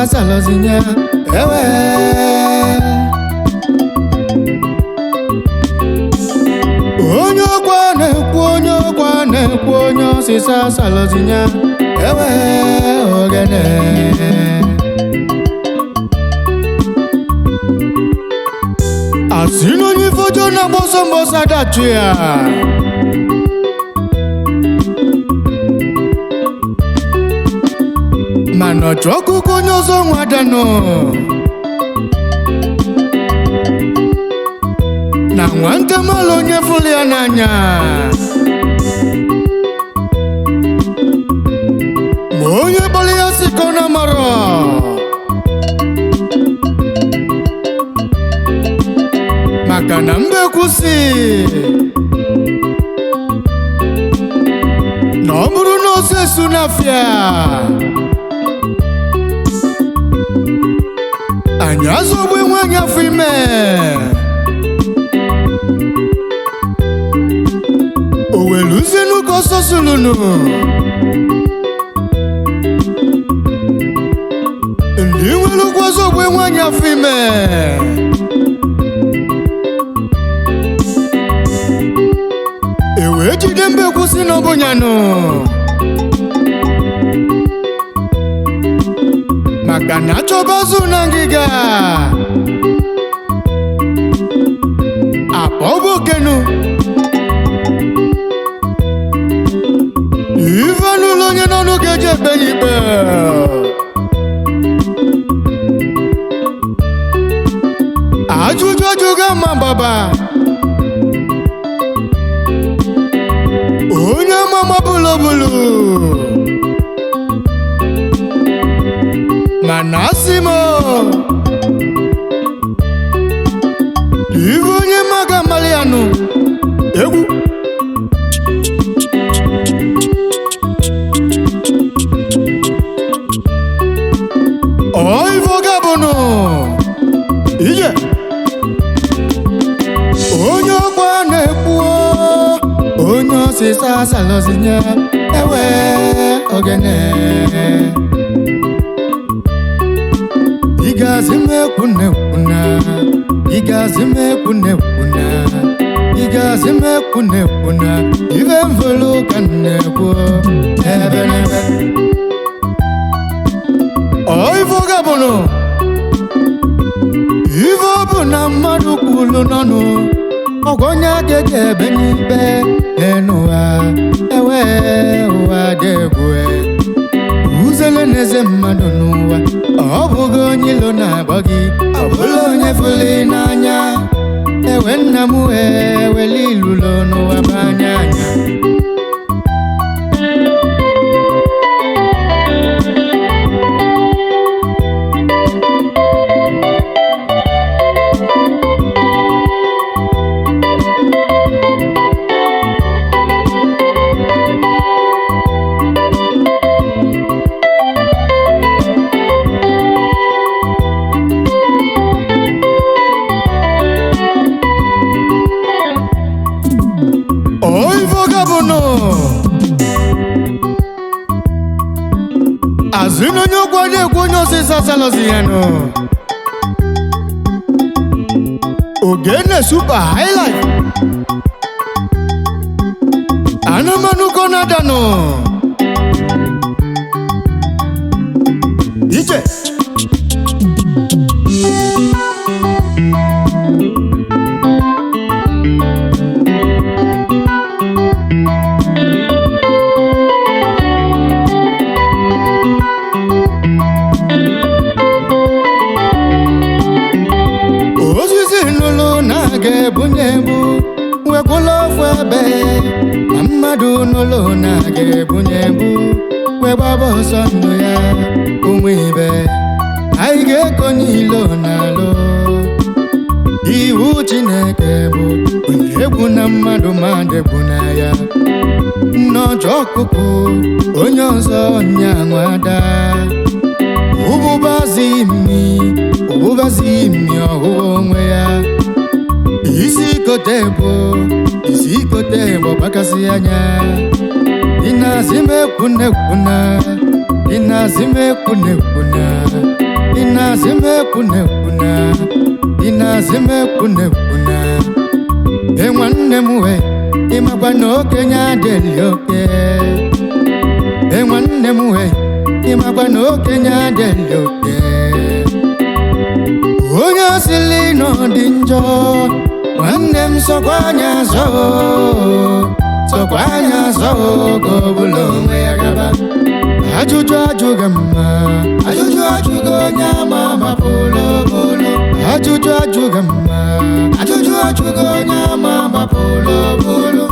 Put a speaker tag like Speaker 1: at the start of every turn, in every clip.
Speaker 1: Asalọzinya ewe. Onye ọkwa na-ekwu, onye ọkwa na-ekwu, onye ọsịsa asalọzinya ewe ogene. Asị na onye ife ọjọọ na-agba ọsọ mgbe ọsọ adachụ ya. Mana ọchụ ọkụkọ onye ọzọ nwa danụ na nwata mmadụ onye fụrụ ya n'anya, ma onye kpọrọ ya sị ka ọ na-amarọ. Maka na mbekwu si na ọ bụrụ na ọsọ esu n'afịa, anyị azọgbu nwaanyị afọ ime. O weluzienu ka ọsọ sulunu ndị nwere ụgwọ ọzọgbu nwaanyị afọ ime. E wee jide mbekwu si n'ọbụnyanụ, maka na achọba azụ na ngịga akpa ọbụ okenu. Ife n'ụlọ onye n'ọnụ ga-eji ekpe ya ikpe. Ajụjụ ajụghị ama baba onye ama bụlụ bụlụ, mana asị m, ife onye maga amalị ya nụ egwu. Ọ ife oge bụnụ ije onye ọkwa na-ekwu, onye ọsịsa asalọzinye ewe ogene. Igazi m ekwunekwuna, igazi m ekwunekwuna, igazi m ekwunekwuna, ife mvụlụ ka m na-ekwu ebe n'ebe. Ọ ife oge bụnụ ife ọ bụ na mmadụ kwulu n'ọnụ ọgwụ onye aka eji ebe n'ikpe n'elu ụwa ewe ụwa dị egwu. Uzele n'eze mmadụ n'ụwa, ọ bụghị onye ilo na-agbọ gị, ọ bụla onye fụli n'anya. Ewe nna m, eweli ilulo n'ụwa bụ anya anya. Ọ ife oge bụ nụ azụ na onye ụgwọ na-ekwu, onye ọsịsa salọzi ya nụ ogene super highlife anụmanụ konadanụ ije. Osisi nụlụ na-aga ebunye ebu wekwụla ofu ebe na mmadụ nụlụ na-aga ebunye ebu wee gbaba ọsọ ndụ ya. Ụmụ ibe anyị ga-ekonye ilo n'alụ. Iwu Chineke bụ onye egwu na mmadụ mmadụ egwu na ya nnọjọ ọkụkụ onye ọzọ nyanwada ụbụbazi imi ụbụbazi imi ọhụụ onwe ya. Isi kote bụ isi kote bụ gbakasị anya. Ịna-asị m ekwuna ekwuna, ịna-asị m ekwuna ekwuna. Ị na-asị m ekwunekwuna, ị na-asị m ekwunekwuna. E nwanne m wee, ịmakwa na okenye adịghị oke. E nwanne m wee, ịmakwa na okenye adịghị oke. Onye asịlị nọ dị njọ, nwanne m sọkwa anya zọ, sọkwa anya zọ ka ọ bụla onwe ya gaba. Ajụjụ ajụghị mma, ajụjụ ajụghị onye ama ama polo polo. Ajụjụ ajụghị mma, ajụjụ ajụghị onye ama ama polo polo.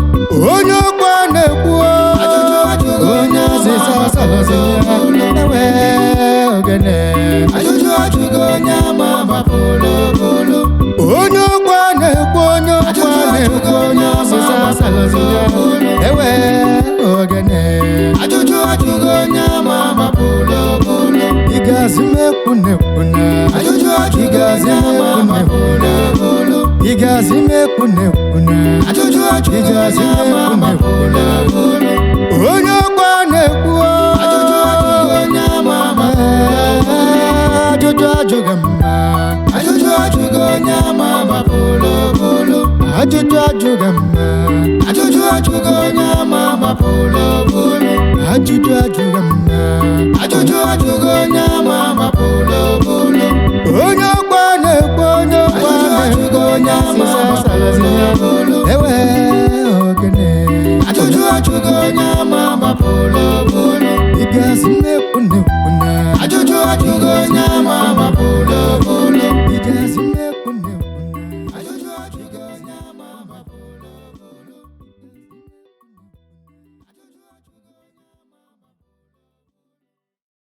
Speaker 1: Onye ọkwa na-ekwu, ajụjụ ajụghị onye azịza azazị ya ewe ogene. Ajụjụ ajụghị onye ama ama polo polo. Onye ọkwa na-ekwu, onye ọkwa na-ekwu, onye azịza azazị ya ewe ogene. Ajụjụ ajụghị onye ama ama polo polo. Ị ga-asị m ekwunekwuna, ajụjụ ajụghị onye ama ama polo polo. Ị ga-asị m ekwunekwuna, ajụjụ ajụghị onye ama ama polo polo. Onye ọkwa na-ekwu, ajụjụ ajụghị onye ama ama ajụjụ ajụghị mma, ajụjụ ajụghị onye ama ama polo polo. Ajụjụ ajụghị mma, ajụjụ ajụghị onye ama ama polo polo. Ajụjụ ajụghị mma, ajụjụ ajụghị onye